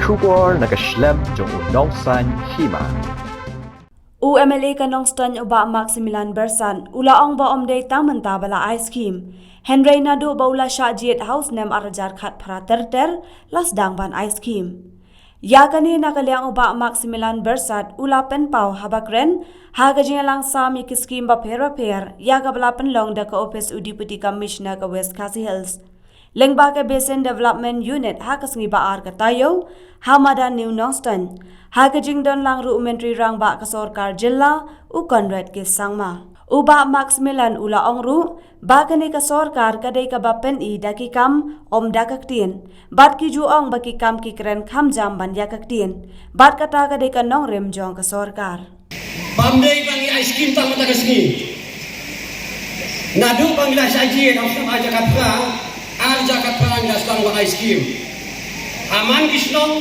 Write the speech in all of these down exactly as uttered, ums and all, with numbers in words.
Khubor na ka shlem jong u Nongsaiñ Hima. U M L A ka Nongstoiñ u Bah Maximilan Bersat u la ong ba ym dei tang mynta ba la ai skim, hynrei naduh ba u la shah jied ha u snem ar hajar khatphra ter ter la sdang ban ai skim. Ïa kane na ka liang u Bah Maximilan Bersat u la pynpaw haba kren ha ka jingïalang sam ïa ki skim bapher bapher ïa kaba la pynlong da ka ophis u Deputy Commissioner ka West Khasi Hills. Lyngba ka Basin Development Unit ha ka sngi ba ar ka taïew ha madan New Nongstoiñ, ha ka jingdon lang ruh u Myntri Rangbah ka sorkar jylla u Conrad K Sangma. U Bah Maximilan u la ong ruh ba kane ka sorkar ka dei kaba pyni da ki kam, ym da ka ktien, bad ki ju ong ba ki kam ki kren kham jam ban ïa ka ktien, bad kata ka dei ka nongrim jong ka sorkar. Bym dei ba ngi ai skim tang mynta ka sngi. Naduh ba ngi la shah jied ha u snem ar hajar khatphra, ar hajar khatphra ngi la sdang ban ai skim. Ha man ki shnong,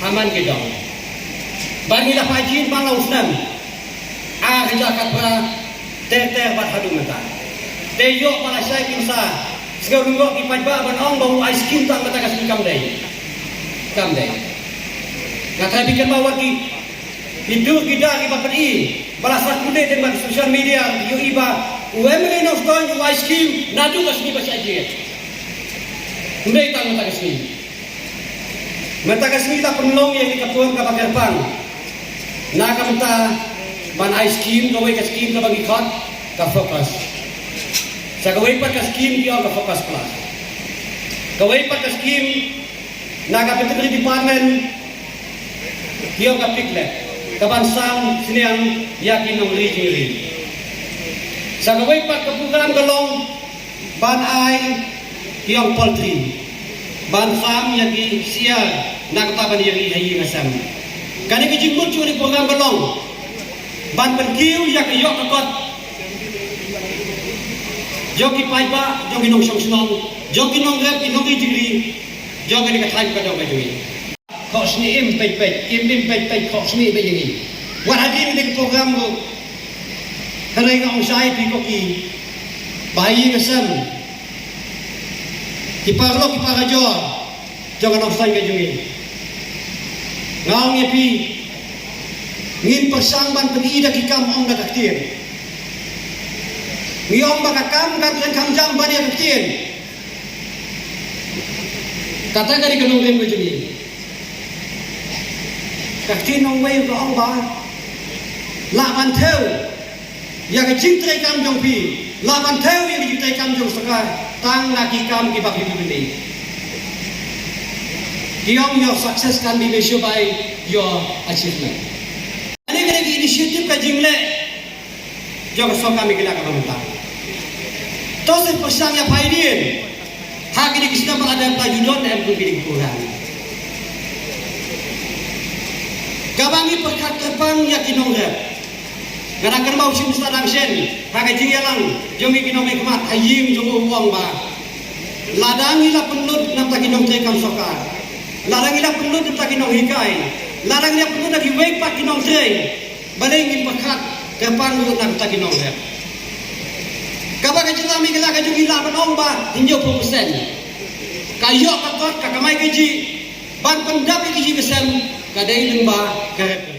ha man ki dong. Ba ngi la pynjied man la u snem ar hajar khatphra ter ter bad haduh mynta. Te ïoh ba la shai pynsa, sngewlyngngoh ki paidbah ban ong ba u ai skim tang mynta ka sngi, kam dei. Kam dei. Nga tharai phi kynmaw wat ki Ki dur ki dar kiba pyni, ba la circulate ha social media, ïohi ba u M L A Nongstoiñ u ai skim naduh ka sngi ba shah jied. Ym dei tang mynta ka sngi. Mynta ka sngi la pynlong ïa kane ka por kaba kyrpang. Na ka bynta ban ai skim, kawei ka skim kaba ngi khot ka FOCUS. Sa kawei pat ka skim ki ong ka FOCUS Plus. Kawei pat ka skim na ka Veterinary Department, ki ong ka pig lab, kaban sam sniang ïa ki nongri jingri. Sa kawei pat ka program ka long ban ai, ki ong poultry, ban sam ïa ki syiar na kata ban ïa ri ha ïing ha sem. Kane ka jingmut jong kane ka program ka long ban pynkiew ïa ka ïoh ka kot jong ki paidbah, jong ki nongshong shnong, jong ki nongrep, ki nongri jingri jong kane ka thaiñ ka dong ka jong ngi. Khohsniew im peit peit, im im peit peit, khohsniew peit ïa ngi. Wat hadien kane ka program ruh, hynrei nga ong shai ïa phi ko ki ba ha ïing ha sem, ki paralok ki parajor jong ka Nongstoiñ ka jong ngi, nga ong ïa phi, ngin pyrshang ban pyni da ki kam, ym da ka ktien. Ngi ong ba ka kam kan kren kham jam ban ïa ka ktien. Kata ka dei ka nongrim ka jong ngi. Ka ktien nongwei ka ong ba lah ban thew ïa ka jingtrei kam jong phi, lah ban thew ïa ka jingtrei kam jong sorkar tang na ki kam kiba phi pyni. Ki ong your success can be measured by your achievement. Kane ka dei ka initiative, ka jingleh jong ka sorkar Meghalaya kaba mynta. To sa pyrshang ïa phi hadien, ha kine ki snem ba la dep, la ju don em kum kine ki program. Kaba ngi pyrkhat kyrpang ïa ki nongrep. Nga dang kynmaw u Chief Minister dang shen ha ka jingïalang jong ngi ki nongmihkhmat ha ïing jong u, u ong ba lada ngi la pynlut na bynta ki nongtrei kam sorkar, lada ngi la pynlut na bynta ki nonghikai, lada ngi la pynlut na kiwei pat ki nongtrei, balei ngim pyrkhat kyrpang ruh na bynta ki nongrep? Kaba ka jylla Meghalaya ka jong ngi lah ban ong ba hynñiewphew percent ka ïoh ka kot, ka kamai kajih ban pyndap ïa ka ïing ka sem ka dei lyngba ka rep.